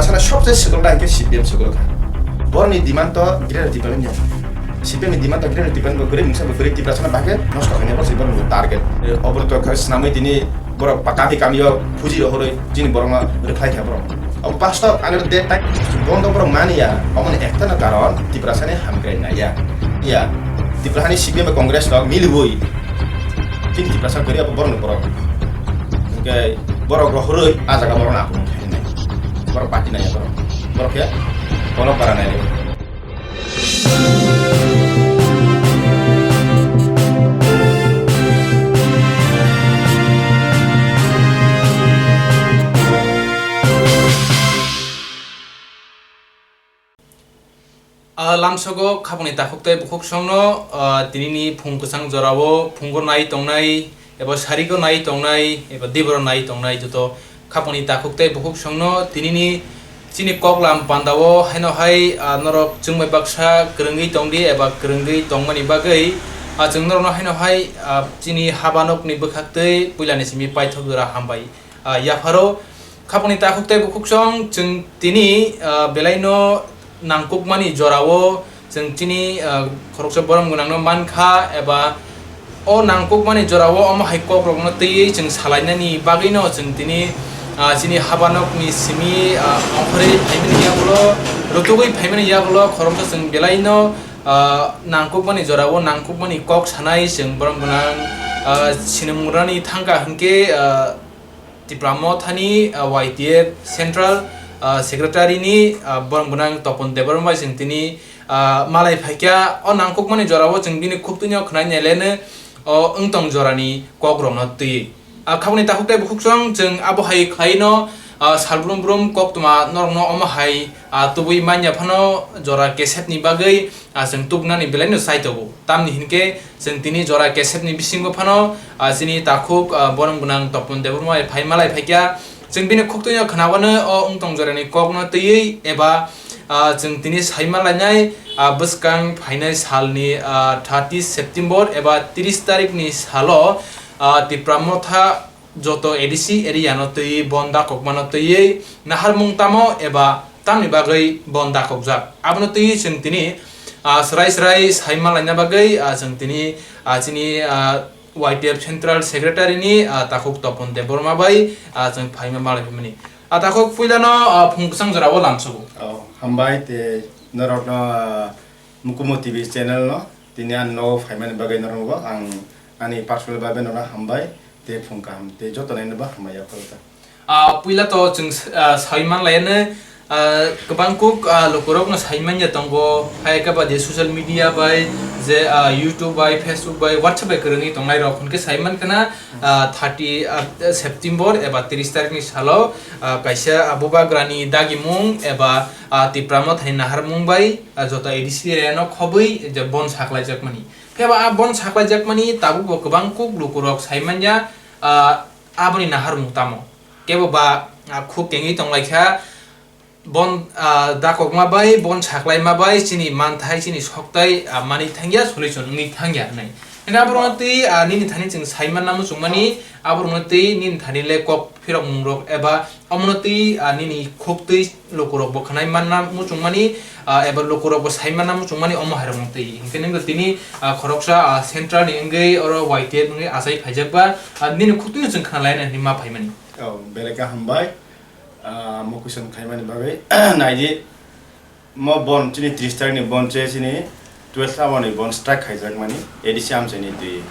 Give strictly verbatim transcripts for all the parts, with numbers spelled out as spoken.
Sana sobse swkang da hwnkhe C P M swkang kha. Borokni demand to Greater Tipraland ya. C P M ni demand to Greater Tipraland bo kwrwi mungsa bo kwrwi Tiprasano bahai khe nosto khainai bo se borokni target. Eh, oborok to kha swnamwi tini borok pa-, kami kami o phuji rohorwi chini borokno rwkhlai kha borok. Obo pasto agar de tai bondo borok mani ya, omoni ektano karon Tiprasani hamkrai naiya. Ya, Tiprasani C P M bai Congress rok miliwi chini Tiprasa kwrwi abo borokni borok. Hwnkhe borok rohorwi a jaga borokno aphuru khainai. Borok party naiya borok. Borok khe kolok bara nai. Ah, lamsogo khapangni takhuk tei bukhuk songno, ah, tinini phung kwchang jorao phungo nai tongnai, eba sarigo nai tongnai, eba diboro nai tongnai, joto khapangni takhuk tei bukhuk songno tinini chini kok lam pandao haino hai, ah, norok chwngbai baksa kwrwngwi tongdi eba kwrwngwi tongmani bagwi, ah, chwng norokno haino hai, ah, chini haba nokni bwkhak tei puilani simi paithak jora hambai, ah, yapharo. Khapangni takhuk tei bukhuk song chwng tini, ah, belaino nangkukmani jorao chwng chini, ah, khoroksa borom gwnangno mankha, eba o nangkukmani jorao omo hai kokrokno twiwi chwng salainani bagwino chwng tini, ah, chini habanokni simi, ah, ongkhorwi phaimani yagulo, rutugwi phaimani yagulo khoroksa chwng belaino, ah, nangkukmani jorao nangkukmani kok sanai chwng borom gwnang, ah, sinimurani thangkha hwnkhe, ah, Tipra Mothani, ah, Y T F Central, ah, Secretary ni, ah, borok gwnang Topon Debbarma bai chwng tini, ah, malai phaikha. O nangkukmani jorao chwng bini khuktwino khwnai naileno o wngtong jorani kokrokno twiwi. Ah, khaboni takhuk tei bukhuk song chwng abo hai khlaino, ah, sal brum brum koktwma norokno omo hai, ah, tubui manya phano jora kesepni bagwi, ah, chwng tubunani belaino chai tongo. Tamni hinkhe chwng tini jora kesepni bisingo phano, ah, chini takhuk, ah, borom gwnang Topon Debbarma bai phai malai phaikha. Chwng bini khuktwino khwnawano o wngtong jorani kokno twiwi eba, ah, chwng tini saima lainai, ah, bwskang phainai salni, ah, thirty September eba tris tarikni salo, ah, Tipra Motha joto A D C area no twiwi bon dakokmano twiwi naharmung tamo eba tamni bagwi bon dakokjak. Abono twiwi chwng tini, ah, swrai swrai saima laina bagwi, ah, chwng tini, ah, chini, ah, Y T F Central Secretary ni, ah, takhuk Topon Debbarma bai, ah, chwng phaima malai phimani. Ah, takhuk puilano, ah, phung kwchang jorao lamsogo. Oh, hambai te norokno, ah, Mukumo T V channel no tini ani nogo phaimani bagwi norokno ang ani personal bagwi norokno hambai tei phung kaham tei joto nainwi bo hambai yapharo ta. Ah, puila to chwng s-, ah, sawi manlaiano, ah, kwbang kuk, ah, lukurokno sai manya tongo, hai khe ba je social media bai, je, ah, YouTube bai, Facebook bai, WhatsApp bai kwrwngwi tongnai rok hwnkhe sai mankha na, ah, thirty, ah, September eba tris tarikni salo, ah, kaisa, ah, bubagrani dagimung eba, ah, Tipra Mothani naharmung bai, ah, joto A D C area no khobwi je bon saklaijakmani. Phiya ba a bon saklaijakmani tabuk bo kwbang kuk lukurok sai manya, ah, aboni naharmung tamo. Kebo ba, ah, khuk kengwi tonglaikha, bon, ah, dakokma bai, bon saklaima bai chini manthai, chini soktai, ah, manwi thangya, solution wngwi thangya hwnwi. Hwnkhe aborokno twi, ah, nini thani chwng sai manna muchungmani, aborokno twi nini thani le kok phirokmungrok eba omono twi, ah, nini khuk twi lukurokbo khwnai manna muchungmani, ah, eba lukurokbo sai manna muchungmani omo hairokno twi. Hwnkhe nwng tini, ah, khoroksa, ah, central ni wngwi oro Y T F wngwi achai phaijak ba, ah, nini khuk twi chwng khwnalaina hwnwi ma phaimani. Oh, belai khe hambai. Ah, mo question khaimani bagwi. Naidi, mo bon chini tris tarikni bon che chini twelve hour ni bon strike khaijakmani A D C amchaini twi.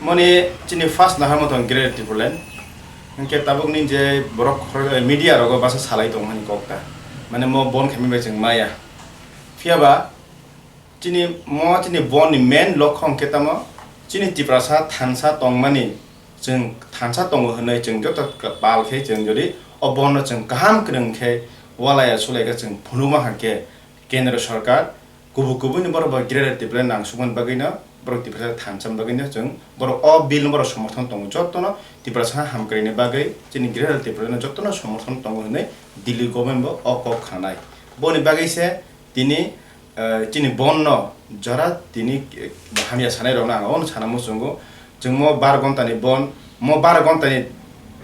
Moni chini first naharmung tong Greater Tipraland. Hwnkhe tabukni je borok khoro-, media rogo basa salai tongmani kok ta. Mane mo bon khaimani bai chwng maya. Phiya ba, chini mo chini bon ni main lokhong khe tamo chini Tiprasa thansa tongmani, chwng thansa tongo hwnwi chwng joto pal khe chwng jodi o bon no chwng kaham kwrwng khe walai ya sulai khe chwng phunukma kha khe Kendra Sorkar kubui kubui ni borok bo Greater Tipraland nangsukmani bagwi no borok Tiprasa thansa bagwi no chwng borok o bill no borok somorthon tongo joto no Tiprasa hamkrai ni bagwi chini Greater Tipraland no joto no somorthon tongo hwnwi Delhi government bo o kok khanai boni bagwi se Tini, eh, chini bon no jora tini, eh, hamya sanai rok no ang ono sana muchungo. Chwng mo bar gonta ni bon, mo bar gonta ni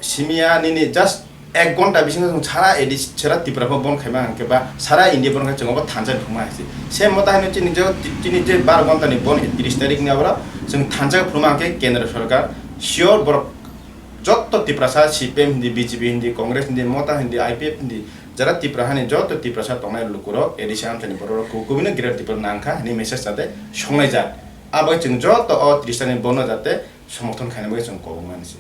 simi ya nini just Ek ghonta bisingo chwng sara A D C, sara Tripura pho bon khaima hwnkhe ba sara India bon khe chwng obo thansa phunukma hai se. Se mota haino chini je, chini je baro ghonta ni bon, tris tarik ni aboro chwng thansa phunukma hwnkhe Kendra Sarkar sure borok jotto Tiprasa, C P M hindi, B J P hindi, Congress hindi, Mota hindi, I P F hindi, jara Tripura hani jotto Tiprasa tongnai lukurok, A D C amchaini bororok ku-, kubui no Greater Tripura nangkha hwnwi message jate songlaijak. Abo chwng jotto o tris tarik ni bono jate somorthon khaina bagwi chwng kobong mani se.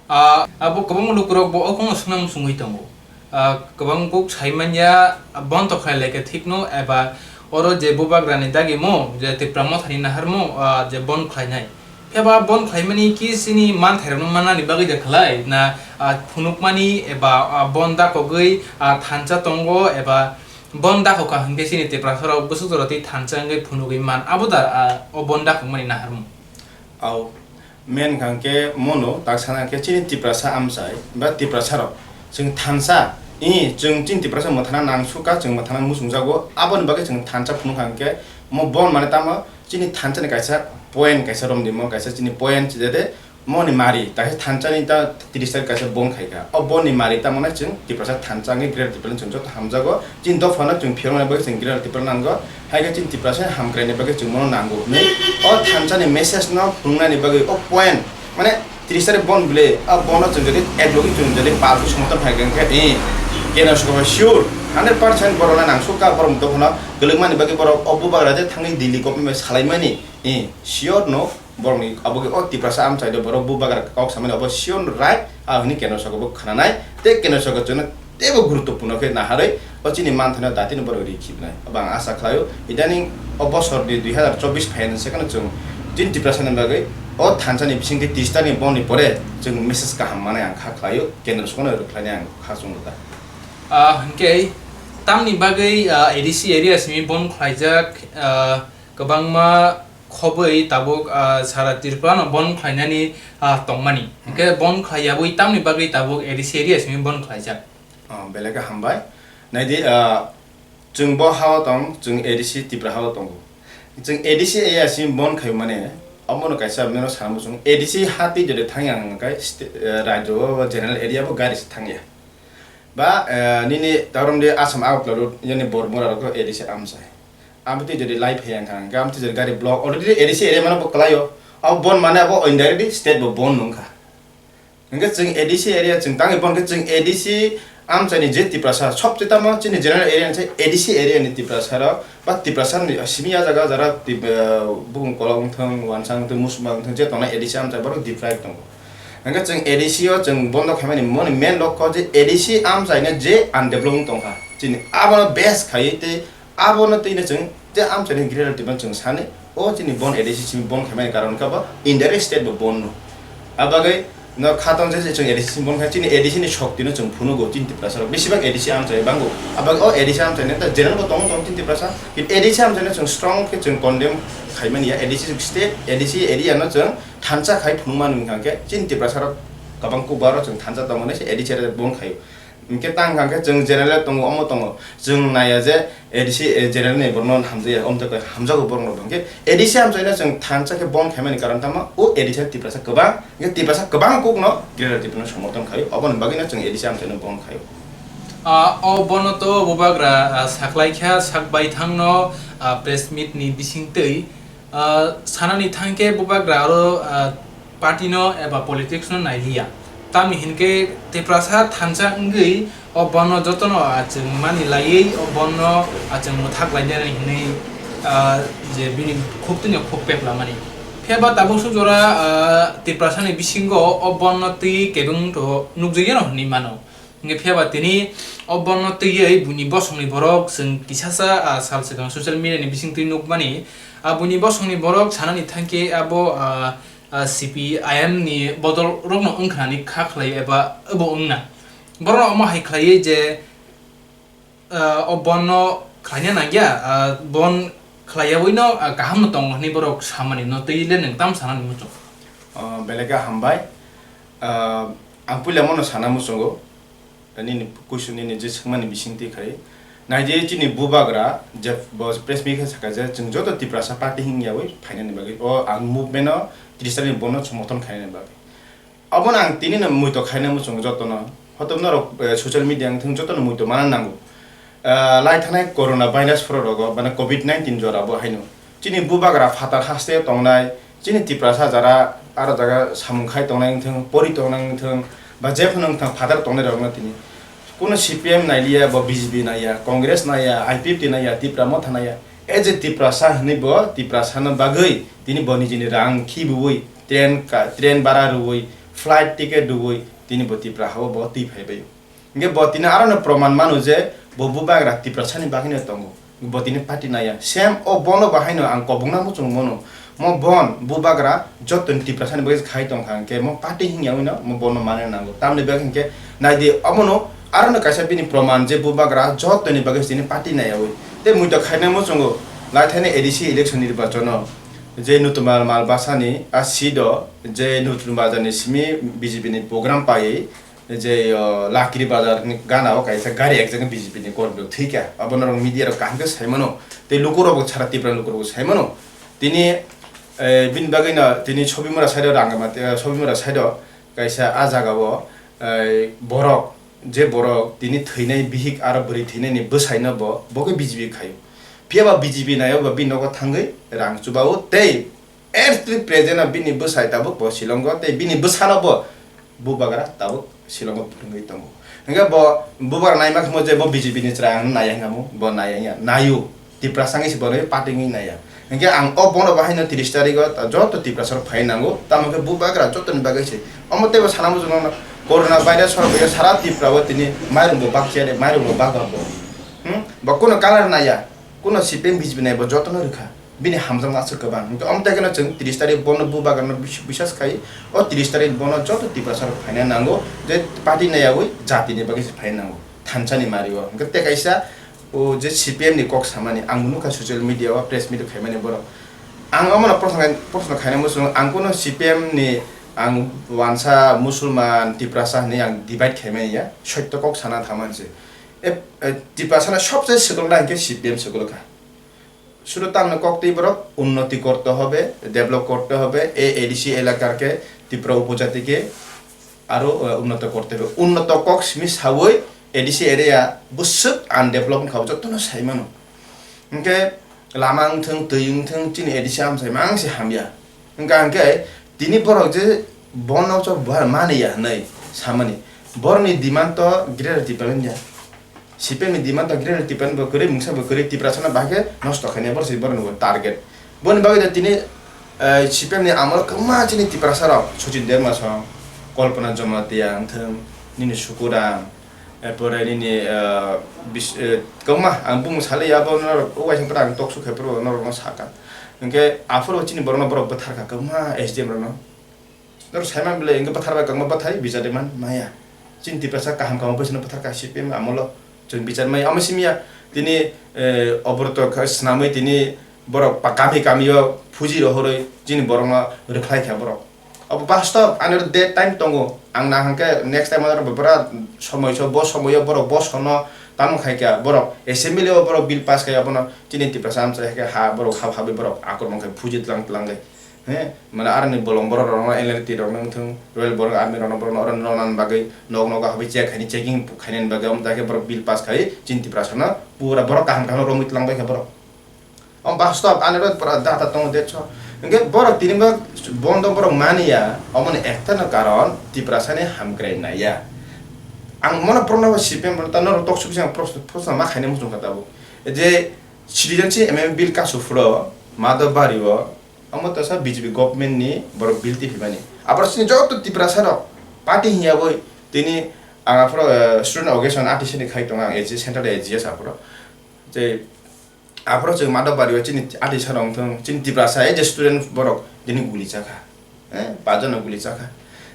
Ah, abo kwbangma lukurok bo o kongno swngna muchungwi tongo. Ah, kwbang kuk sai manya, ah, bon to khlai lai khe thik no, eba oro je bubagrani dagimo, je Tipra Mothani naharmo, ah, je bon khlainai. Phiya ba bon khlaimani ki chini manthairokno mannani bagwi da khlai, na, ah, phunukmani eba, ah, bon dakogwi, ah, thansa tongo, eba bon dakokha hwnkhe chini Tiprasarok bwswk jora twi thansa wngwi phunugwi man, abo da, ah, o bon dakokmani naharmo. Au, men hwnkha khe mono tak sana khe chini Tiprasa amchai ba Tiprasarok chwng thansa, i, chwng chini Tiprasa mwthana nangsuka, chwng mwthana muchungjago, aboni bagwi chwng thansa phunukha hwnkhe mo bon mane tamo chini thansa ni kaisa point, kaisa romdimo, kaisa chini point chide de moni mari, kaisa thansa ni ta tris tarik kaisa bon khaikha. O bon ni mari tamo nai chwng Tiprasa thansa wngwi Greater Tipraland chwng joto hamjago. Chini dophano chwng phiyoknani bagwi chwng Greater Tipraland nango. Hai khe chini Tiprasa hamkraini bagwi chwng mono nango hwnwi o thansa ni message no phunuknani bagwi o point, mane tris tarik bon bile, o bono chwng jodi ek logi chwng jodi palsu somorthon hai khe, eh, Kendra Sorkar sure hundred percent borok no nangsukha, borok dophano kwlwkmani bagwi borok o bubagra je thangwi Delhi government bai salaimani, eh, sure no. Borokni abo khe o Tiprasa amchai do borok bubagra kok samani obo sure right, a hwnwi Kendra Sorkar bo khwnanai, tei Kendra Sorkar chwngno teibo guruttopurno khe naharwi o chini manthaino datino borok ri khibnai. Obo ang asa khlaio, idaning o bosorni dui hazar chobbish phaiyani sekheno chwng chini Tiprasani bagwi o thansani bisingtwi tris tarik ni boni pore chwng message kaham manai ang kha khlaio, Kendra Sorkarno rwkhlainai ang kha chwng rwkha. Ah, hwnkhe tamni bagwi, ah, A D C area simi bon khlaijak, ah, kwbangma khobwi tabuk, ah, sara Tripura no bon khlainani, ah, tongmani. Hmm. Hwnkhe bon khlai yabwi tamni bagwi tabuk A D C area simi bon khlaijak? Oh, belai khe hambai. Naidi, ah, chwng bo ha-o tong, chwng A D C Tripura ha-o tongo. Chwng A D C area simi bon khai mane, omono kaisa meno sana muchung. A D C ha twi jodi thangya hwnkhe sta-, eh, rajyo o general area bo gari se thangya. Ba, eh, nini tarom de Assam Agartala road, yani Bormora rok A D C amchai. Amo twi jodi lai phai ang kha, hwnkhe amo twi jodi gari block, already A D C area mano bo kwlaio. Abo bon mane abo indirectly state bo bon nung kha. Hwnkhe chwng A D C area chwng tangwi bon khe chwng A D C amchaini je Tiprasa, sobse tamo chini general area ni sai A D C area ni Tiprasa rok, ba Tiprasa ni simi ya jaga jara tip-, eh, bukung kolok wngthang, wansang wngthang, musuma wngthang, je tongnai A D C amchai borok deprive tongo. Hwnkhe chwng A D C o chwng bondo khaimani moni main lokho je A D C amchaino je undeveloped wng tongkha. Chini abono base khaiwi tei abono twino chwng je amchaini greater development chwng sani o chini bon A D C simi bon khaimani karon khe bo indirect state bo bon no. Abagwi no khatong je chwng A D C simi bon khai chini A D C ni shokti no chwng phunugo chini Tiprasa rok. Besibak A D C amchai bango. Abagwi o A D C amchaino ta general bo tongo tong chini Tiprasa. Kintu A D C amchaino chwng strong khe chwng condemn khaimani ya. A D C state, A D C area no chwng thansa khai phunukmani wngkha khe chini Tiprasa rok kwbang kukbar o chwng thansa tongmani se A D C area bon khaio. Hwnkhe tang kha khe chwng general tongo, omo tongo. Chwng naiya je A D C, eh, general ni borokno hamjakya, omo tei hamjago borok rok. Hwnkhe A D C amchaino chwng thansa khe bon khaimani karon tamo o A D C Tiprasa kwbang, hwnkhe Tiprasa kwbang kukno Greater Tipraland somorthon khaio. Oboni bagwino chwng A D C amchaino bon khaio. Ah, o bono to bubagra, ah, saklaikha, sak baithangno, ah, press meet ni bisingtwi, ah, sanani thangkhe bubagra oro, ah, party no eba politics no nailiya. Tamni hinkhe Tiprasa thansa wngwi o bono jotono, ah, chwng mani laiwi o bono, ah, chwng mwthak lainani hinwi, ah, je bini khuk tini khuk peplamani. Phiya ba tabuk sujora, ah, Tiprasa ni bisingo o bono twi kebeng to nukjakya no hinwi mano. Hingke phiya ba tini o bono twiwi buini bosongni borok chwng kisasa, ah, sal swkang social media ni bisingtwi nukmani, ah, buini bosongni borok sanani thangkhe abo, ah, ah, C P I M ni bodol rokno wngkha hinwi kha khlai eba obo wngna. Borokno omo hai khlaiwi je, ah, o bono khlaina nangya, ah, bon khlaiyawi no, ah, kaham no tongo hinwi borok samani no twi le nwng tam sanani muchung? Ah, belai khe hambai. Ah, ang puila mono sana muchungo. Nini question nini je swngmani bisingtwi khai. Naidi chini bubagra je bo press meet khe sakha je chwng joto Tiprasa party hingyawi phainani bagwi o ang movement o tris tarik ni bono somorthon khainani bagwi. Abono ang tini no muitok khaina muchungo jotono. Hotom norok, eh, social media wngthang jotono muitu mana nango. Ah, lai thanai corona virus phoro rogo, mane covid nineteen jora bo haino. Chini bubagra phatar haste tongnai, chini Tiprasa jara aro jaga samung khai tongnai wngthang, pori tongnai wngthang, ba jephano wngthang phatar tongnai rokno tini. Kuno C P M nailiya, bo B J P naiya, Congress naiya, I P F T naiya, Tipra Motha naiya. E je Tiprasa hinwi bo Tiprasano bagwi tini bo nijini rang khibiwi, train ka, train bara rwwi, flight ticket rwwi, tini bo Tipra hao bo twi phaibai. Hingke bo tini aro no proman mano je bo bubagra Tiprasani bagwino tongo. Bo tini party naiya. Same o bono bo haino ang kobongna muchung mano. Mo bon bubagra jotoni Tiprasani bagwi khai tongkha hingke mo party hingya wino mo bono mana nango. Tamni bagwi hingke naidi omono aro no kaisa bini proman je bubagra jotoni bagwi tini party naiyawi. Tei muitok khaina muchungo lai thaini A D C election nirbachono je Nutumal Malbasani a seat o je Nutun Bazarni simi B J P ni program paiwi je, o, Lakiri Bazar ni gana o kaisa gari ekjak B J P ni kormrok thwikha. Abo norok media rok kaham khe saimano. Tei lukurok bo sara Tipra lukurok bo saimano. Tini, eh, bini bagwi no tini Sobimura side o Rangamati, eh, Sobimura side o kaisa a jaga o, eh, borok, je borok tini thwinai bihik aro bwrwi thwinai ni bwsai no bo, bo khe B J P khaio. Phiya ba B J P naio ba bini nogo thangwi rang chuba o tei Every present o bini bwsai tabuk bo Shillong o, tei bini bwsano bo bubagra tabuk Shillong o phwrwngwi tongo. Hingke bo bubagra naima khamo je bo B J P ni chwrai ang naiya hinga mo, bo naiya ya, naio. Tiprasa wngwi se bono party wngwi naiya. Hingke ang o bono bahaino tris tarik o joto Tiprasa rok phai nango, tamo khe bubagra jotoni bagwi se. Omo teibo sana muchung nono corona virus rok sara Tripura o tini mairum bo bakya de, mairum bo bakya bo. Hmm? Bo kuno color naiya, kuno C P M B J P nai bo jotono rwkha. Bini hamjakma aswk kwbang. Hwnkhe omo tei kheno chwng tris tarik bono bubagrano bis-, bisas khai, o tris tarik bono joto Tiprasa rok phaina nango, je party naiyawi jatini bagwi se phaina nango, thansa ni mari o. Hwnkhe tei kaisa, o je C P M ni kok samani, ang bo nukha social media o press meet khaimani borok. Ang omono proshno khai-, proshno khaina muchungo, ang kuno C P M ni ang wansa Musulman Tiprasa hinwi ang divide khaimani ya, sotto kok sana thaman se. E, e, Tiprasa no sobse swkang na hwnkhe C P M swkang kha. শুধু তার কক্তব্য borok উন্নতি করতে হবে, develop করতে হবে, এই এডিসি এলাকাকে ত্রিপুরা উপজাতিকে আরো, আহ, উন্নত করতে হবে। উন্নত কক্স মি সাবই এডিসি এরিয়া বুসুক আনডেভেলপ খাও যত না সাইমানো। Hingke lama wngthang, twi wngthang, chini A D C amsai mang se hamya. Hingka hingke tini borok je bono chok buhar mani ya hinui samani. Borokni demand to Greater Tipraland ya. C P M ni demand to Greater Tipraland bo kwrwi, mungsa bo kwrwi, Tiprasano bahai khe nosto khainai borok se borokni bo target. Boni bagwi da tini, eh, C P M ni amolo kwbangma chini Tiprasa rok, Sachin Derma song, Kalpana Jamatia wngthang, nini Sukuram, Erpore nini, ah, bis-, eh, kwbangma ang bumung salai ya, abo norok o waisa pore ang talk show khai phuru norokno sakha. Hwnkhe aphuru chini borokno borok bwtharkha, kwbangma S D M rokno. Norok saimang belai hwnkhe bwtharbai kwbangma bwthai bichar de man maya. Chini Tiprasa kaham kaham phaisano bwtharkha C P M amolo chwng bichar maya. Omo simi ya tini, eh, oborto kha swnamwi tini borok pa-, kami kami o phuji rohorwi chini borokno rwkhlai kha borok. Obo bastob, ani oro date time tongo. Ang nahang khe next time oro bwbwra somoi so, bo somoi o borok bo sono tamo khai kha borok assembly o borok bill pass khai abono chini Tiprasa amchai hai khe ha borok ha habwi borok akormon khai phuji tlang tlang lai. He, mane aroni bolong borok rokno L L T rokno wngthung, Royal borok army rokno borokno oro nokna bagwi nok nogo habwi check khaini checking khainani bagwi omo tai khe borok bill pass khai chini Tiprasa no pura borok kaham kaham romwi tlang bai kha borok. Om bastob ani oro pura data tongo de cho. Hingke borok tini bo bondo borok mani ya, omoni ekta no karon Tiprasa ni hamkrai nai ya. Ang mono prono bo C P M bo ta norok tok suki ang proshno, proshno ma khaina muchung kha tabuk. Je citizenship amendment bill kasu phuro, Madhab Bari o, omo tasa B J P government ni borok bill tiphimani. Aboro sini joto Tiprasa rok party hinya boi tini ang aphoro, eh, student organization A T C ni khai tongo ang A G, central A G S aphoro. Je Aphuru chwng Madhab Bari o chini ati sano wngthung, chini Tiprasa, eh, je student borok tini guli chakha. Eh, pajon no guli chakha.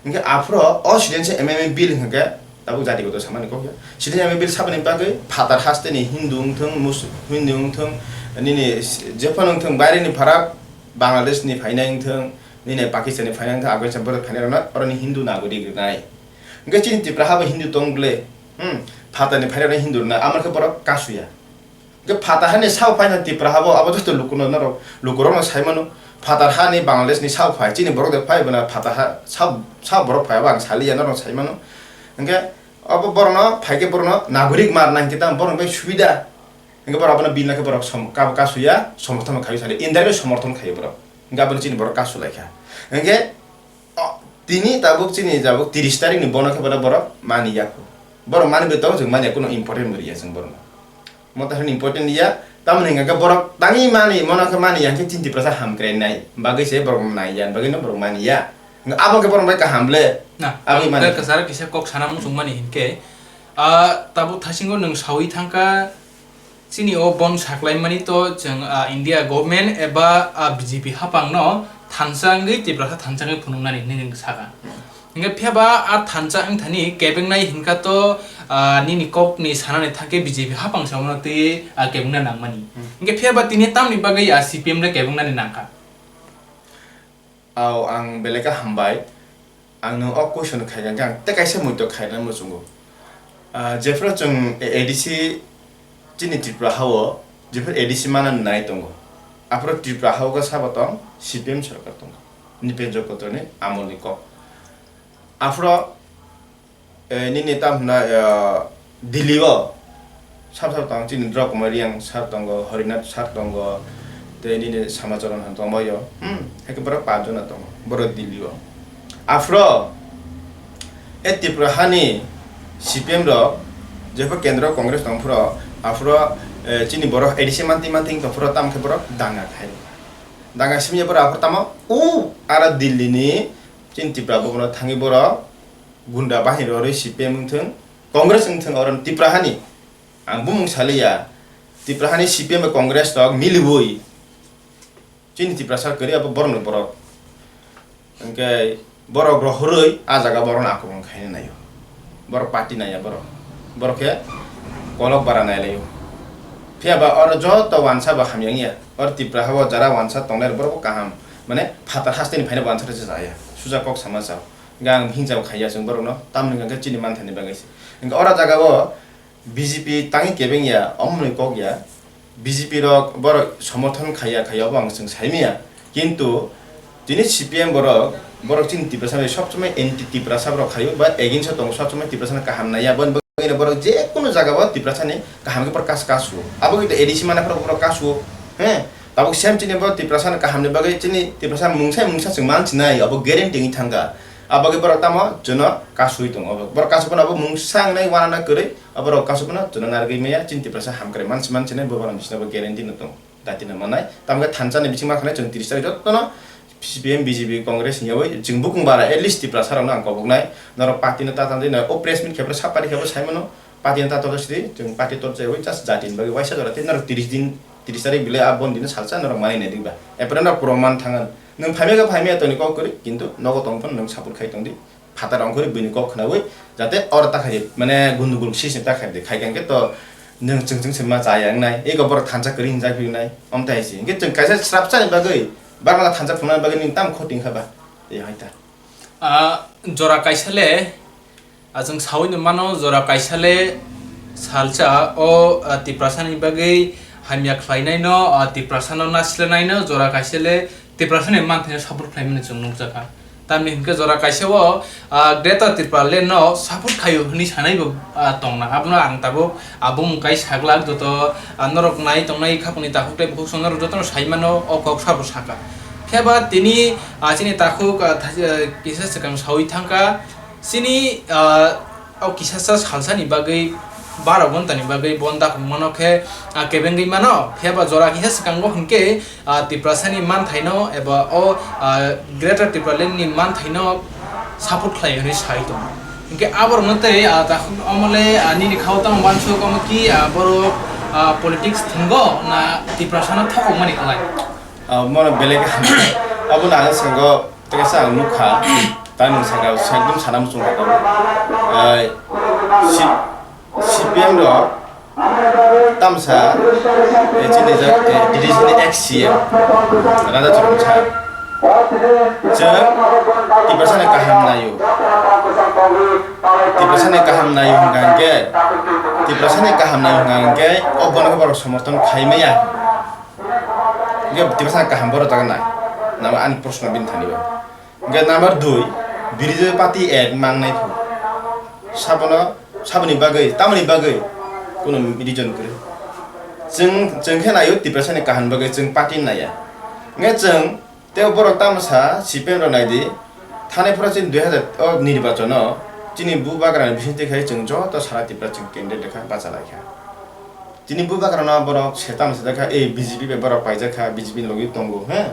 Hingke aphuru o student se M M A bill hingke tabuk jati goto samani kok ya. Student M M A bill sabani bagwi phatar haste ni Hindu wngthung, Mus-, Hindu wngthung, nini jephano wngthung, baire ni pharak Bangladesh ni phainai wngthung, nini Pakistan ni phainai wngthung, Afghanistan borok phainai rokno, oro ni Hindu nagorik rwnai. Hingke chini Tipra ha bo Hindu tong ble, hmm, phatar ni phainai rokno Hindu rwnai, amar khe borok kasuya. Hwnkhe phatar hani sao phai na Tipra habo, abo joto lukuno norok, lukurokno sai mano. Phatar hani Bangladesh ni sao phai, chini borok de phai bana phatar ha sao, sao borok phai, abo ang saliya norok sai mano. Hwnkhe Obo borokno phaikhe borokno nagorik marna hinkhe tamo borokni bai subida. Hinkhe borok abono bini khe borok som-, kabo kasuya, somorthon khayo sadi, indirect somorthon khayo borok. Hinkhe abono chini borok kasu laikha. Hinkhe, o, tini tabuk chini tabuk tiris tarikni bono khe bono borok mani yakho. Borok mani bai tongo, chwng mani yakho, kuno important bo riya chwng borokno. Mota hwnwi important ya, tamoni hwnka khe borok tangwi mani, mono khe mani ya, hwnkhe chini Tiprasa hamkrai nai bagwi se borok nai ya, bagwi no borok mani ya. Hwnkhe abo khe borok bai kaham le. Na, aboni ang mani khe kwcharo kisa kok sana muchungmani hinkhe, ah, tabuk thasingo nwng sawi thangkha, chini o bon saklaimani to chwng, ah, India government eba, ah, B J P hapangno thansa wngwi Tiprasa thansa wngwi phunuknani hinwi nwng sakha. Hingke phiya ba a thansa wng thani kebengnai hinka to, ah, nini kok ni sanani thangke B J P hapang sa mano twi, ah, kebengna nangmani. Hmm. Hingke phiya ba tini tamni bagwi, ah, C P M le kebengnani nangkha? Ao, ang belai khe hambai. Ang nwng o question khaikha hingke ang tei kaisa muitok khaina muchungo. Ah, jephru chwng A D C chini Tripura hao, jephru A D C mana nai tongo. Aphuru Tripura hao khe sabo tong, C P M sorkar tongo. Nipen Jokotroni amolni kok. Aphuru, eh, nini tam hwnna, eh, Delhi o sab sab tong chini Drok Kumar Reang sir tongo, Harinath sir tongo, tei nini Samacharan han tongbaio. Hmm, haikhe borok panch jona tongo, borok Delhi o. Aphuru, eh, Tripura hani C P M rok, jepho kendro Congress tongphuru, aphuru, eh, chini borok A D C manti manti tongphuru, tamkhe borok danga khai. Danga simya borok aphuru tamo, u, ara Delhi ni, chini Tripura bo bono thangwi borok gunda bahini rorwi C P M wngthung, Congress wngthung, oro Tripura hani ang bumung saliya, Tripura hani C P M bai Congress rok miliwi chini Tiprasa kwrwi abo borokno borok. Hwnkhe borok rohorwi a jaga borokno akromon khaina naio. Borok party naiya borok. Borok khe kolok bara nailaio. Phiya ba oro joto wansa bo hamya wngya. Oro Tripura hao jara wansa tongnai borok bo kaham. Mane phatar hasteni phaina wansa rwchajak ya. Suja kok sama chao. Hingke ang hingjao khaiya chwng borokno, tamoni hwnka khe chini manthani bagwi se. Hingke oro jaga o B J P tangwi kebeng ya, omoni kok ya, B J P rok borok somorthon khaiya, khaiya obo ang chwng saimanya. Kintu tini C P M borok, borok chini Tiprasa bai sob somoi anti Tiprasa borok khaio, ba against o tongo, sob somoi Tiprasa no kaham naiya, boni bagwi borok je kunu jaga o Tiprasa ni kaham khe borok kas-, kasu. Abo khe A D C mana borok, borok kasu, he? Tabuk same chini bo Tiprasa ni kaham ni bagwi chini Tiprasa mungsa mungsa chwng mansinai, abo guarantee wngwi thangkha. Abo khe borok tamo chwngno kasui tongo. Borok kasui phano abo mungsa wngnai uanana kwrwi, abo rok kasui phano chwngno narwgwi maya, chini Tiprasa hamkrai mansi mansinai bo borok bisingno bo guarantee no tongo. Dati no manai. Tamo khe thansa ni bising ma khanai chwng tris tarik jotono C P M, B J P, Congress hinyawi chwng bukung bara at least Tiprasa rokno ang koboknai. Norok party no ta tangdi na o press meet khe phano sab party khe phano sai mano. Party no ta torjak sidi, chwng party torjak wi just jati ni bagwi waisa jora tei norok tris din, tris tarik belai a bon dino salsa norok manwi nai dikba. Apre norok proman thangan. Nwng phaimya khe phaimya toni kok kwrwi, kintu nogo tong phano nwng support khai tongdi. Phatar ongkhorwi buini kok khnawi, jate oro ta khai, mane gundugul system ta khai di. Khai khe to nwng chwng chwng se ma chaya wngnai. Ego borok thansa kwrwi hinjak phi wngnai. Omtai si. Hwnkhe chwng kaisa srapsa ni bagwi, barmala thansa phunukna bagwi nwng tamo khoting kha ba? Tei hai ta. Ah, jora kaisa le, ah, chwng saui no mano, jora kaisa le salsa o, ah, Tiprasa ni bagwi hamya khlainai no, ah, Tiprasa no naslenai no, jora kaisa le Tiprasa ni manthai no support khlaimani chwng nukjakha. Tamni hinkhe jora kaisa o, ah, Greater Tipraland no support khaio hwnwi sanai bo, ah, tongna. Abono ang tabuk abo mung kai saglak joto, ah, norok nai tongnai khapangni takhuk tei bukhuk song norok jotono sai mano o kok sabo sakha. Phiya ba tini, ah, chini takhuk, ah, thasi-, ah, kisa swkang saui thangkha. Chini, ah, o kisasa salsani bagwi, baro ghontani bagwi bon dakhuk mano khe, ah, kebengwi mano. Phiya ba jora kisa swkango hinkhe, ah, Tiprasani manthaino eba o, ah, Greater Tipralandni manthaino support khlai hwnwi sai tongo. Hinkhe aborokno tei, ah, dakhuk omole, ah, nini khao tamo uansuk omo ki, ah, borok, ah, politics thwngo na Tiprasano thokokmani klai? Ah, mono belai khe hamya. Abono ang swngo, tei kaisa ang nukha, tei nwng saka, ekdom sana muchung kha tabuk. Ah, C-, C P M rok tamsa, eh, chini jak, eh, D D C ni ex C M, Raja Chakma sa. Chwng Tiprasani kaham naio. Tiprasani kaham naio hwnkha hwnkhe, Tiprasani kaham naio hwnkha hwnkhe, o bono khe borok somorthon khaimaya. Hingke Tiprasa kaham borok jaga nai. Nabo ani proshno bini thani bo. Hingke number dui, B J P party ek mangnai phu. Sabono Saboni bagwi, tamoni bagwi, kuno reason kwrwi. Chwng, chwng khe naio Tiprasani kaham bagwi, chwng party naiya. Nge chwng, tei borok tamo sa, C P M rok naidi, thani phoro chini dui hazar o nirbachono, chini bubagrani bisingtwi khai chwng joto sara Tripura chwng candidate kha, bacha lai kha. Chini bubagrano borok setam sejakha, ei B J P bai borok paijakha, B J P ni logi tongo, he?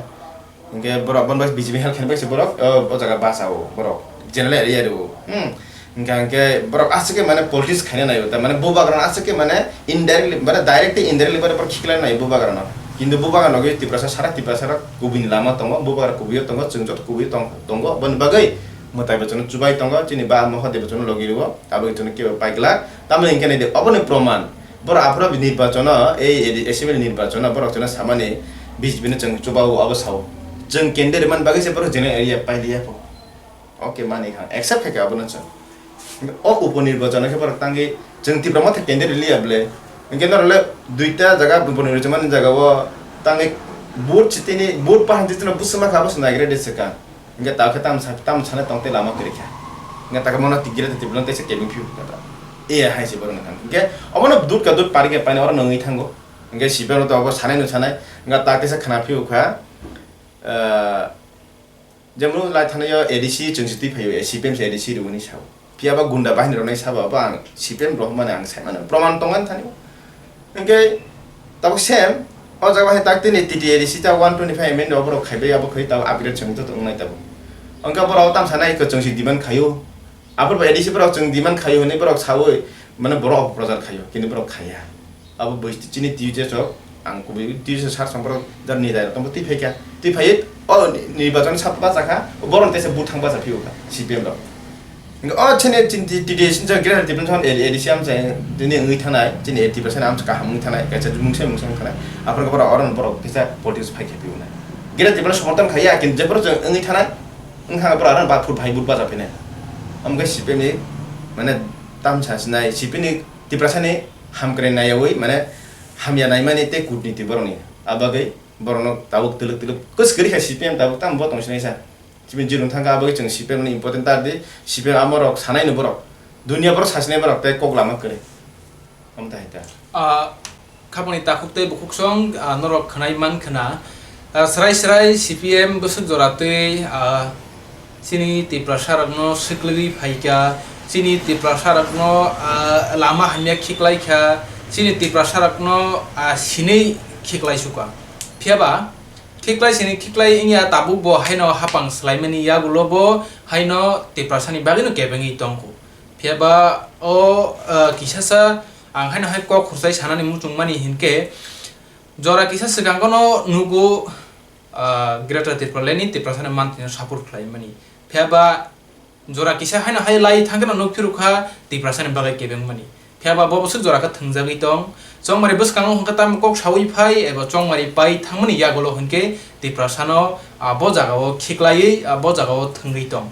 Hingke borok bon bai B J P help khaina bai se borok, o, o jaga basa o borok general area rio. Hmm. Hingke, hingke borok aswk khe mane politics khaina naio, ta mane bubagrano aswk khe mane indirectly, mane direct tei indirectly borok khiklai naio bubagrano. Kintu bubagrano logi Tiprasa sara Tiprasa rok kubui ni lama tongo, bubagra kubui o tongo, chwng joto kubui o tong-, tongo, boni bagwi mwtai bo chwngno chubai tongo, chini ba mohodebai chwngno logi rio, abo chwngno kebo paiglak. Tamoni hingke naidi oboni proman. Borok aphuru nirbachono, ei, ei assembly nirbachono borok chwngno samani B J P no chwng chubao abo sao. Chwng candidate man bagwi se borok general area pailiya pho. Okay, mani kha, accept khai kha abono chwng. O upo nirbachono khe borok tangwi chwng Tipra Motha candidate liya ble. Hingke norok le duita jaga upo nirbachono mani jaga o tangwi vote chitini, vote paham chitino busuma kha, abo se naigra de se kha. Hingke ta khe tam sa-, tam sana tong tei lama kwrwi kha. Hingke ta khe mono tigire tei tibulon teisa kebeng phiu kha ta. E hai se borok nang. Hingke omono dut ka dut pari khe paina oro nangwi thango. Hingke sibero to obo sanai no sanai. Hingke ta teisa khana phiu kha. Ah, jemon lai thanaio A D C chwng si twi phaio, C P M se A D C rwmani sao. Phiya ba gunda bahini rok nai sabo, abo ang C P M rok mane ang sai mano. Proman tong ani thani. Hingke tabuk same, o jaga hai tak tini T T A D C ta one twenty five M N rok borok khaibai abo khai tabuk upgrade chwng to wngnai tabuk. Hingke borok tam sanai kwchwng si demand khaio. Abo bo A D C borok chwng demand khaio hinwi borok saui mane borok opoprochar khaio, kintu borok khaiya. Abo bwsti chini twi je chok, ang kubui twi je sar song borok jar ni dai rok tongbo twi phaikha. Twi phaiwi o ni, nirbachon sap bachakha, borok teisa buthang bacha phiyokha C P M rok. Hingke o chini chin ti, ti, ti, chin Greater Tipraland A D C amchai tini wngwi thanai, chini A D C amchai kaham wngwi thanai, kaisa mungsa mungsa wngwi thanai. Aphuru borok oro borok kisa politics phai khe phiyoknai. Greater Tipraland somorthon khaiya, kintu jephuru chwng wngwi thanai, wngkha borok aro ba phut phai but bacha phinai. Amkhe C P M ni mane tamsa sinai, C P M ni Tiprasani hamkrai naiyawi, mane hamya naimani tei kutniti borokni. Abagwi borokno tabuk twlwk twlwk kwswk kwrwi kha C P M tabuk tamo bo tong sinai sa. Sibini jirwng thangkha, abagwi chwng C P M no important tar di, C P M amorok sanaino borok, duniya borok sasinai borok tei kok lama kwrwi. Omo tahai ta. Ah, khapangni takhuk tei bukhuksong, ah, norok khwnai man khna. Ah, srai srai C P M bwswk jora twi, ah, chini Tiprasa rokno swklwi phaikha, chini Tiprasa rokno, ah, lama hamya khiklai kha, chini Tiprasa rokno, ah, sinwi khiklai sukha. Phiyaba, Khiklai sini khiklai wngya tabuk bo haino hapang swlaimani yagulo bo haino Tiprasani bagwino kebengwi tongkhu. Phiyaba o, ah, kisasa ang haino hai kok khurchai sanani muchungmani hinkhe jora kisa swkangono nugo, ah, Greater Tipralandni Tiprasani manthaino support khlaimani. Phiyaba Jora kisa haino hai lai thangkheno nuk phirukha Tiprasani bagwi kebengmani. Phiyaba bo bwswk jora khe thwngjagwi tong. Chongmari bwskango hwnkhe tamo kok saui phai eba chongmari pai thangmani yagulo hwnkhe Tiprasano, ah, bo jagao khiklaiwi, ah, bo jagao thwngwi tong.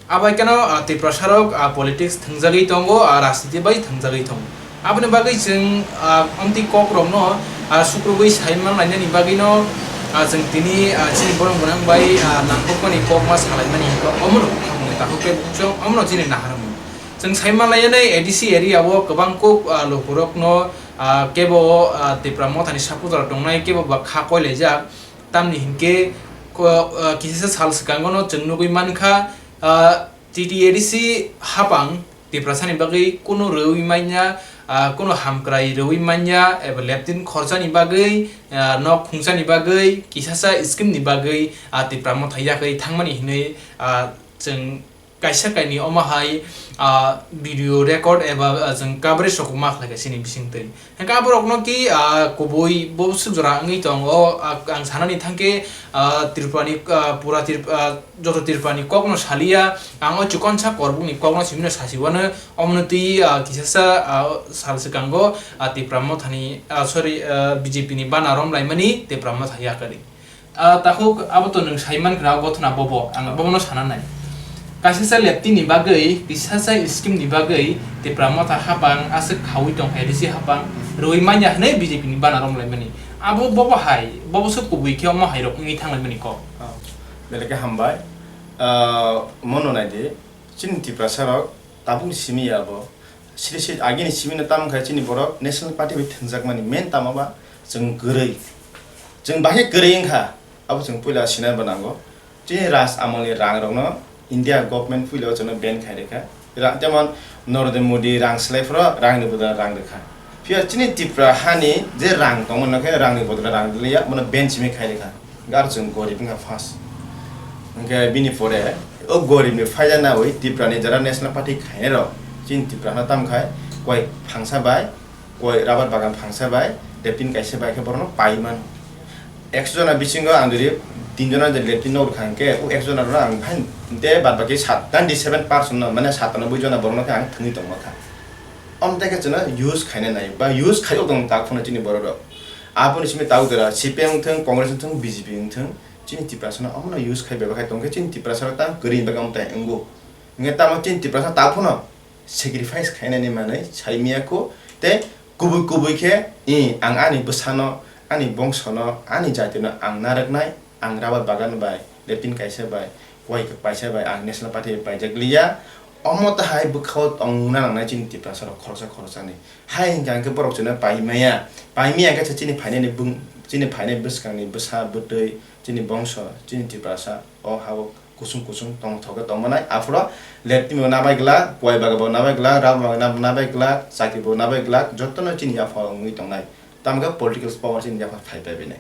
Abaikeno, ah, Tiprasarok, ah, politics thwngjagwi tongo, ah, rajniti bai thwngjagwi tongo. Aboni bagwi chwng, ah, amtwi kokrokno, ah, sukrubwi saiman lainani bagwino, ah, chwng tini, ah, chini borok gwnang bai, ah, nangkukmani kokma salaimani hinkhe omono khapangni takhuk tei bukhuksong omono chini naharmung. Chwng saiman lainani A D C area o kwbang kuk, ah, lukurokno, ah, kebo, ah, Tipra Mothani supporter tongnai, kebo ba kha koilaijak. Tamni hinkhe ko-, ah, kisisa sal swkangono chwng nugwi mankha, ah, T T A D C hapang Tiprasani bagwi kunu rwui manya, ah, kunu hamkrai rwui manya, eba leptin khorchani bagwi, ah, nok khungsani bagwi, kisasa scheme ni bagwi, ah, Tipra Motha yakwi thangmani hinwi, ah, chwng kaisa kainwi omo hai, ah, video record eba, ah, chwng coverage rok ma khlaikha chini bisingtwi. Hingke aborokno ki, ah, kubui bo swk jora wngwi tongo, ah, ang sanani thangkhe, ah, Tripurani, ah, pura Trip-, ah, joto Tripurani kokno saliya, ang o chikonsa korbukni kokno simino sasiwano, omono twi, ah, kisasa, ah, sal swkango, ah, Tipra Mothani, ah, sorry, ah, B J P ni bana romlaimani Tipra Motha yakari. Ah, takhuk abo to nwng saiman khna, o gothona bobo, ang bobono sana nai. Kaisasa lepti ni bagwi, kisasa scheme ni bagwi, Tipra Motha hapang aswk khaui tong kha, A D C hapang rwui manya hwnwi B J P ni bana romlaimani. Abo bobo hai, bobo se kubui khe omo hai rok wngwi thanglaimani kok. Oh, belai khe hambai. Ah, mono nai di, chini Tiprasa rok tabuk simi ya abo. Sri sri agini simi no tamo khai chini borok National Party bai thwngjakmani main tamo ba chwng kwrwi. Chwng bahai kwrwi wngkha, abo chwng puila sinai bo nango. Chini Raj amolni rang rokno India government puila o chwngno ban khai rwkha. Ra-, jemon Narendra Modi rang swlai phoro rangni bodol rang rwkha. Phiya chini Tripura hani je rang tongmani khe rangni bodol rang rwliya, bono ban simi khai rwkha. Gar chwng gorib wngkha first. Hwnkhe bini pore o goribni phaida nawi Tripurani jara National Party khainai rok chini Tripura hano tam khai koi phangsa bai, koi rubber bagan phangsa bai, lepin kaisa bai khe borokno pai mano. Ekso jona bisingo ang jodi tin jona jodi lepin nok rwkha hwnkhe o ekso jona rok ang phan de bad baki sat, ninety seven percent no mane satanoboi jona borokno khe ang thwngwi tongma kha. Omo tei khe chwngno use khaina nai ba use khai o tong tak phano chini borok rok. Aboni simi tabuk jora C P M wngthwng, Congress wngthwng, B J P wngthwng, chini Tiprasa no omono use khai bebak khai tongkhe chini Tiprasa rok tang kwrwi bagwi omo tai wngo. Hwnkhe tamo chini Tiprasa tak phano sacrifice khainani manwi sai miya kho tei kubui kubui khe, "I, ang ani bwsano, ani bongsono, ani jatino ang narwknai, ang rubber bagan bai, lepin kaisa bai, koi kaisa bai ang National Party bai paijak liya." Omo tahai bwkhao tongna nangnai chini Tiprasa rok khoroksa khoroksani. Hai hwnkha hwnkhe borok chwngno pai maya, pai maya hwnkhe chini phainani bung-, chini phainai bwskangni bwsa bwtwi, chini bongso, chini Tiprasa o ha-o kusung kusung tong thok khe tongmanai. Aphuru leptini bo nabai glak, koi baga bo nabai glak, rubber baga nab-, nabai glak, chakri bo nabai glak, jotono chini yaphang wngwi tongnai. Tamo khe political power chini yaphang phai pai bini.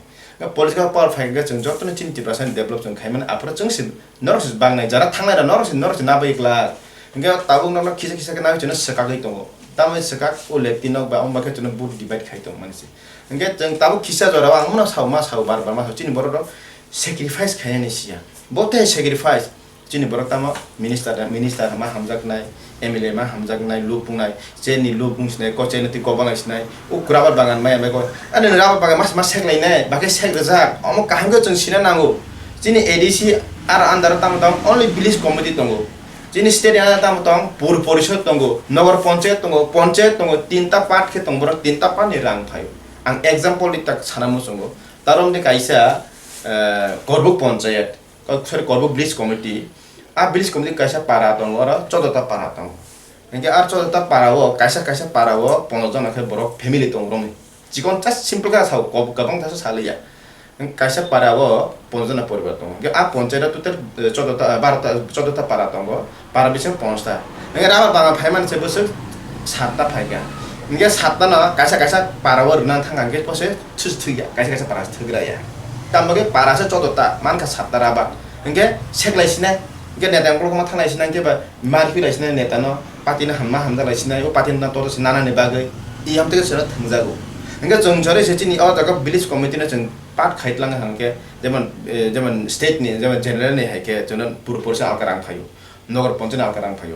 Political power phai khe chwng jotono chini Tiprasa ni develop chwng khai mano. Aphuru chwng se norok se bangnai, jara thangnai rok norok se, norok se nabai glak. Hwnkhe tabuk norok kisa kisa khe nabai chwngno swkagwi tongo. Tamo swkak o lepti nok ba omo khe chwngno vote divide khai tong mani se. Hwnkhe chwng tabuk kisa jora o ang mano sao ma sao bar bar ma sao chini borok rok sacrifice khainani siya. Bo tei sacrifice. Chini borok tamo minister, minister ma hamjaknai, M L A ma hamjaknai, lupung nai, cheni lupung sinai, ko cheni twi kobang nai sinai, o rubber bagan maya mai ko, ani rubber bagan mas mas sek lai nai, bakhe sek rijak, omo kaham khe chwng sina nango. Chini A D C aro under o tamo tamo only village committee tongo. Chini state under tamo tong, pur porishod tongo, nogor ponchayat tongo, ponchayat tongo, tinta part khe tong borok, tinta part ni rang phaio. Ang example ni tak sana muchungo, tarom ni kaisa, eh, Korbuk ponchayat. Kok-, sorry, Korbuk village committee. A village committee kaisa para tongo, oro chodota para tongo. Hingke a chodota para o, kaisa kaisa para o pondro jona khe borok family tongo romwi. Chikon just simple khe sao, kob-, kwbang thaso saliya. Hing kaisa para o pondro jona poribar tongo. Hingke a ponchayat o total, eh, chodota, eh, barota, chodota para tongo. Para bising ponchta. Hingke rubber bagan phaimani se bwswk satta phaikha. Hingke satta no kaisa kaisa para o rwna thangkha, hingke pose thus thwiya, kaisa kaisa para se thwgra ya. Tamo khe para se chodota, mankha satta rubber. Hingke seklai sinai, hingke neta ukulok ma thanglai sinai, hingke ba mar khilai sinai neta no, party no hamma hamjaklai sinai, o party no toto se nanani bagwi, i hamtwi se thwngjago. Hingke chwng jore se chini o jaga village committee no chwng part khai tlangkha hingke, jemon, eh, jemon state ni, jemon general ni hai khe chwngno pur porsa alka rang phaio. Nogor ponchayat ni alka rang phaio,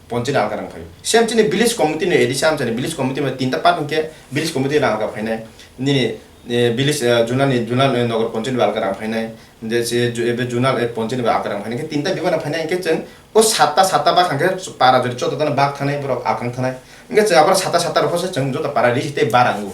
ponchayat ni alka rang phaio. Same chini village committee ni A D C amchani village committee bai tinta part hwnkhe village committee rang alka phainai. Nini, eh, village, eh, zonal ni, zonal, eh, nogor ponchayat ni bai alka rang phainai. Je se ju-, ebe zonal, eh, ponchayat ni bai alka rang phainai. Khe tinta bibana phainai hwnkhe chwng o satta, satta bak hwnkhe para jodi chodota no bak thanai borok alkang thanai. Hwnkhe chwng abo satta, satta rok se chwng joto para risi tei barango.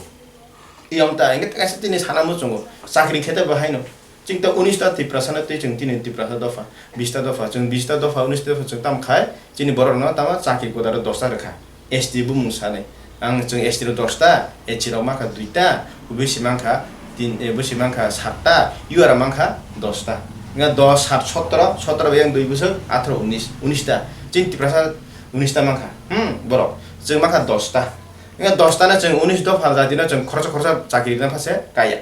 Iyong ta, hingke kaisa tini sana muchungo, chakri khete bo haino. Chwng ta unis ta Tiprasa no twi chwng tini Tiprasa dopha, bis ta dopha, chwng bis ta dopha, unis ta dopha chwng tam khai, chini borok no tamo chakri kwtal rok dos ta rwkha. S T bumung sanai. Ang chwng S T rok dos ta, H C rok mankha dui ta, O B C mankha tin, eh, O B C mankha sat ta, U R mankha dos ta. Nga dos, sat, sotro, sotro bai yang dui bwswk, atharo, unis, unis ta. Chini Tiprasa unis ta mankha. Hmm, borok. Chwng mankha dos ta. Nga dos ta no chwng unis dopha jati no chwng khoroksa khoroksa chakri rwna pha se kaya.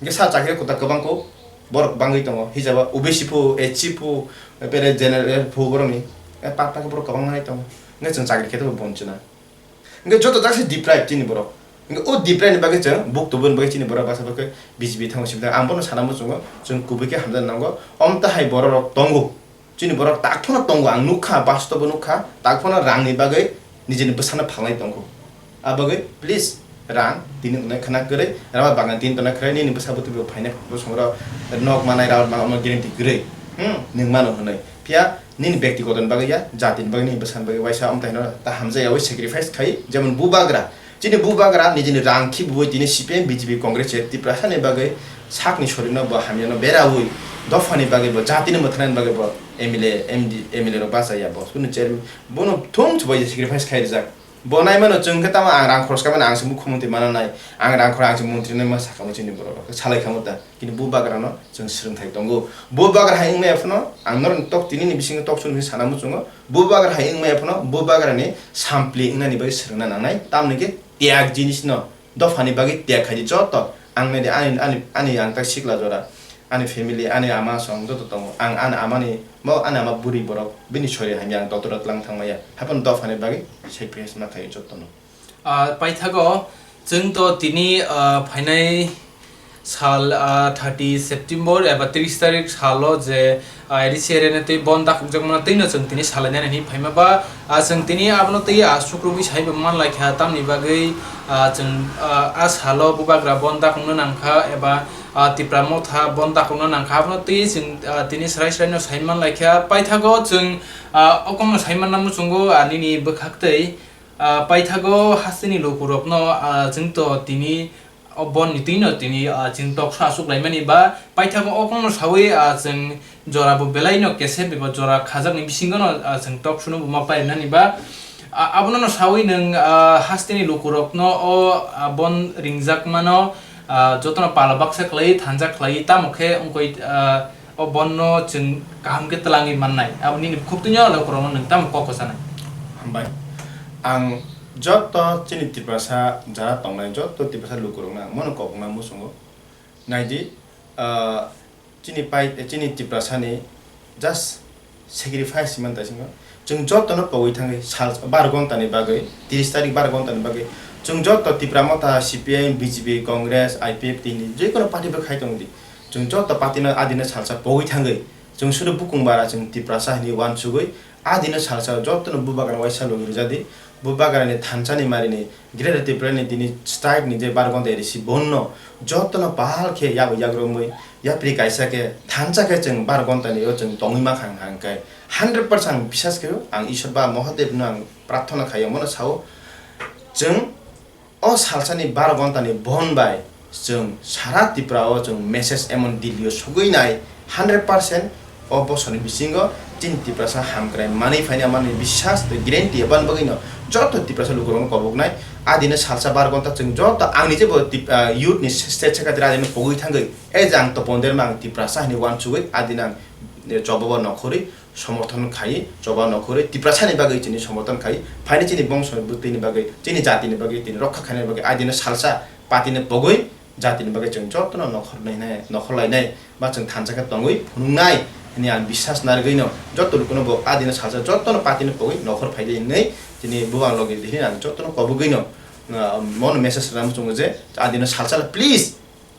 Hingke sa chakri kota kwbang kho borok bangwi tongo, hijaba O B C phu, H C phu, bere general phu borokni, eh, part part khe borok kwbang manwi tongo. Hingke chwng chakri khe tongbo bonchina. Hingke joto jak se deprive chini borok. Hingke o deprive ni bagwi chwng buk tubun bagwi chini borok baksa bakhe B J P thango sibitha. Ang bono sana muchungo, chwng kubui khe hamjak nango. Omtahai borok rok tongo. Chini borok tak phano tongo, ang nukha, bastobo nukha, tak phano rangni bagwi nijini bwsano phalnai tongkho. A bagwi, please, rang tini wngnai khna kwrwi, rang bagan tini tongnai kwrwi, nini bwsa bwtwi bo phainai bosongrok nok manai rang bagan guarantee kwrwi. Hmm, nwng mano hwnwi. Phiya nini bektigotoni bagwi ya, jatini bagwi, nini bwsani bagwi waisa amthaino ta hamjakyaui sacrifice khai, jemon bubagra. Chini bubagra nijini rang khibiui tini C P M, B J P, Congress se Tiprasani bagwi sakni sorino bo hamyano beraui dophani bagwi bo jatini mwthangnaini bagwi bo M L A, M D, M L A rok bachaya, bo school ni chairman, bono thung chubai sacrifice khai rijak. Bo nai mano chwng khe tamo ang rang khoroksa mano, ang se mukhyamantri mana nai, ang rang khorok ang se montri nai ma sakamo chini borok rok salai khamo ta, kintu bubagra no chwng swrwngthai tongo. Bubagra hai wngmaya phano ang norok tok tini ni bisingo tok song sana muchungo, bubagra hai wngmaya phano bubagra ni sampli wngnani bagwi swrwngna nangnai, tamni khe tyak jinis no. Dophani bagwi tyak khaidi joto. Ang nai di ani, ani, ani ang tak sikla jora. Ani family, ani ama song joto tongo. Ang ani amani, bo ani ama buri borok, bini sori hamya ang doctor o tlang thangmaya. Haphano dophani bagwi sacrifice ma khaio jotono. Ah, paithago, chwng to tini, ah, phainai sal, ah, thirty September eba tris tarik salo je, ah, A D C area ni twi bon dakhukjakmano twino chwng tini salainani hinwi phaima ba, ah, chwng tini abono twi, ah, sukrubwi saibo manlaikha, tamni bagwi, ah, chwng, ah, a salo bubagra bon dakhukna nangkha eba, ah, Tipra Motha bon dakhukna nangkha, abono twi chwng, ah, tini srai sraino sai manlaikha. Paithago chwng, ah, o kokno sai manna muchungo, ah, nini bwkhaktwi, ah, paithago hasteni lukurokno, ah, chwng to tini o bonni twino tini, ah, chwng tok sa aswk laimani ba paithago o kokno sawi, ah, chwng jora bo belai no kesep eba jora khajakni bisingo no, ah, chwng tok suno bo ma painani ba, ah, abono no sawi nwng, ah, hasteni lukurokno o, ah, bon ringjakmano, ah, jotono pal baksa khlai thansa khlai tamo khe wngkoi, ah, o bonno chwng kaham khe twlangwi mannai, abo nini bukhuk twino lukurokno nwng tamo kok kwchanai? Hambai. Ang joto chini Tiprasa jara tongnai joto Tiprasa lukurokno ang mono kobokna muchungo. Naidi, ah, chini pai, chini Tiprasani just sacrifice himani taisingo. Chwng jotono pogwi thangwi sal bar ghonta ni bagwi, tris tarik bar ghonta ni bagwi. Chwng joto Tipra Motha, C P I M, B J P, Congress, I P F T ni jekono party bo khai tongdi. Chwng joto party no adino salsa pogwi thangwi. Chwng sudu bukung bara chwng Tiprasa hinwi uansugwi. Adino salsa jotono bubagra waisa logi rijadi. Bubagrani thansa ni marini Greater Tripura ni tini strike ni je bar ghonta A D C bonno jotono pal khe yabo yagromwi yapri kaisa khe thansa khe chwng bar ghonta ni o chwng tongwi mankha hwnkha hwnkhe hundred percent ang bisas khaio, ang Isor ba Mahadev no ang prarthana khaio, mono sao chwng o salsa ni bar ghonta ni bon bai chwng sara Tripura o chwng message emon Delhi o sogwi nai hundred percent. O bosor ni bisingo chini Tiprasa hamkrai manwi phaina manwi bisas tei guarantee ebani bagwino joto Tiprasa lukurokno koboknai. Adino salsa bar ghonta chwng joto ang ni je bo Tip-, ah, youth ni state secretary adino pogwi thangwi, e je ang Topon Derma ang Tiprasa hinwi uansugwi adino ang, eh, choba bo nokhorwi somorthon khai, choba nokhorwi Tiprasa ni bagwi chini somorthon khai, phaini chini bongso bwtwi ni bagwi, chini jati ni bagwi, tini rokha khaina bagwi adino salsa party no pogwi jatini bagwi chwng jotono nokhor nainai, nokhor lainai ba chwng thansa khe tongwi phunuknai hwnwi ang bisas narwgwino joto lukuno bo adino salsa jotono party ni pogwi nokhor phaidi hwnwi tini bubagra logi hwnwi ang jotono kobogwino, ah, mono message rwna muchungo je adino salsa please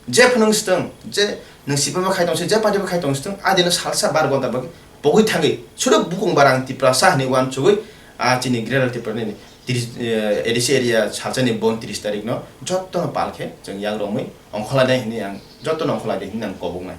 je phunuk swtwng, je nwng sipha bo khai tong swtwng, je party bo khai tong swtwng, adino salsa bar ghonta bagwi pogwi thangwi sudu bukung barang Tiprasa hwnwi uansugwi, ah, chini Greater Tripura ni tris, eh, A D C area salsa ni bon tris tarik no jotono pal khe chwng yak romwi ongkhorlainai hwnwi ang jotono ongkhorlaidi hwnwi ang koboknai.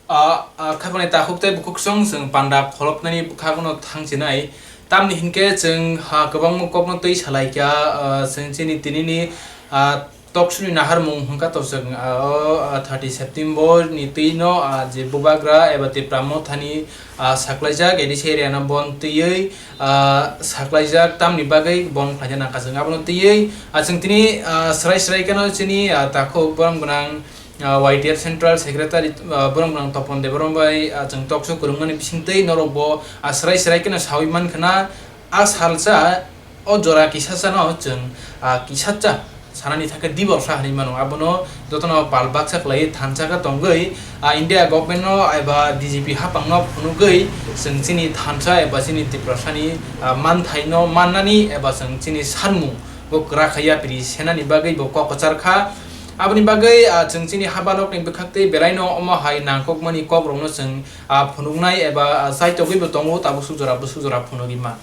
Ah, ah, khaknai takhuk tei bukhuksong chwng panda kholopnani bwkhakno thangchinai. Tamni hinkhe chwng ha kwbangma kokno twi salaikha, ah, chwng chini tinini, ah, Toksuni naharmung hwnkha to chwng, ah, o, ah, thirty September ni twi no, ah, je bubagra eba Tipra Mothani, ah, saklaijak A D C area no bon twiwi, ah, saklaijak tamni bagwi bon khlaina nangkha chwng. Abono twiwi, ah, chwng tini, ah, srai srai kheno chini, ah, takhuk borom gwnang, ah, Y T F Central Secretary, ah, borom gwnang Topon Debbarma bai, ah, chwng talk show kwrwngmani bisingtwi norok bo, ah, srai srai kheno sawi mankha na, ah, salsa O jora kisasa no chwng, ah, kisacha sanani thangkhe divorce hinwi mano. Abono jotono pal baksa khlaiwi thansa khe tongwi, ah, India government no eba B J P haphang no phunugwi chwng chini thansa eba chini Tiprasani, ah, manthai no mannani eba chwng chini sanmung bo kwrak kha yapri senani bagwi bo kok kwchar kha. Aboni bagwi, ah, chwng chini habalokni bwkhaktwi belaino omo hai nangkukmani kokrokno chwng, ah, phunuknai eba, ah, chaitogwi bo tongo, tabuk suk jora bwswk jora phunugwi ma.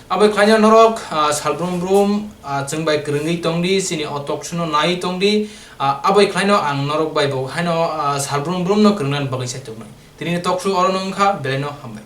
Aboni khlaino norok, ah, salbrum brum, ah, chwng bai kwrwngwi tongdi, chini o talk show no naiwi tongdi, ah, aboni khlaino ang norok bai bo haino, ah, salbrum brum no kwrwngnani bagwi chaituknai. Tini ni talk show oro no wngkha, belai no hambai.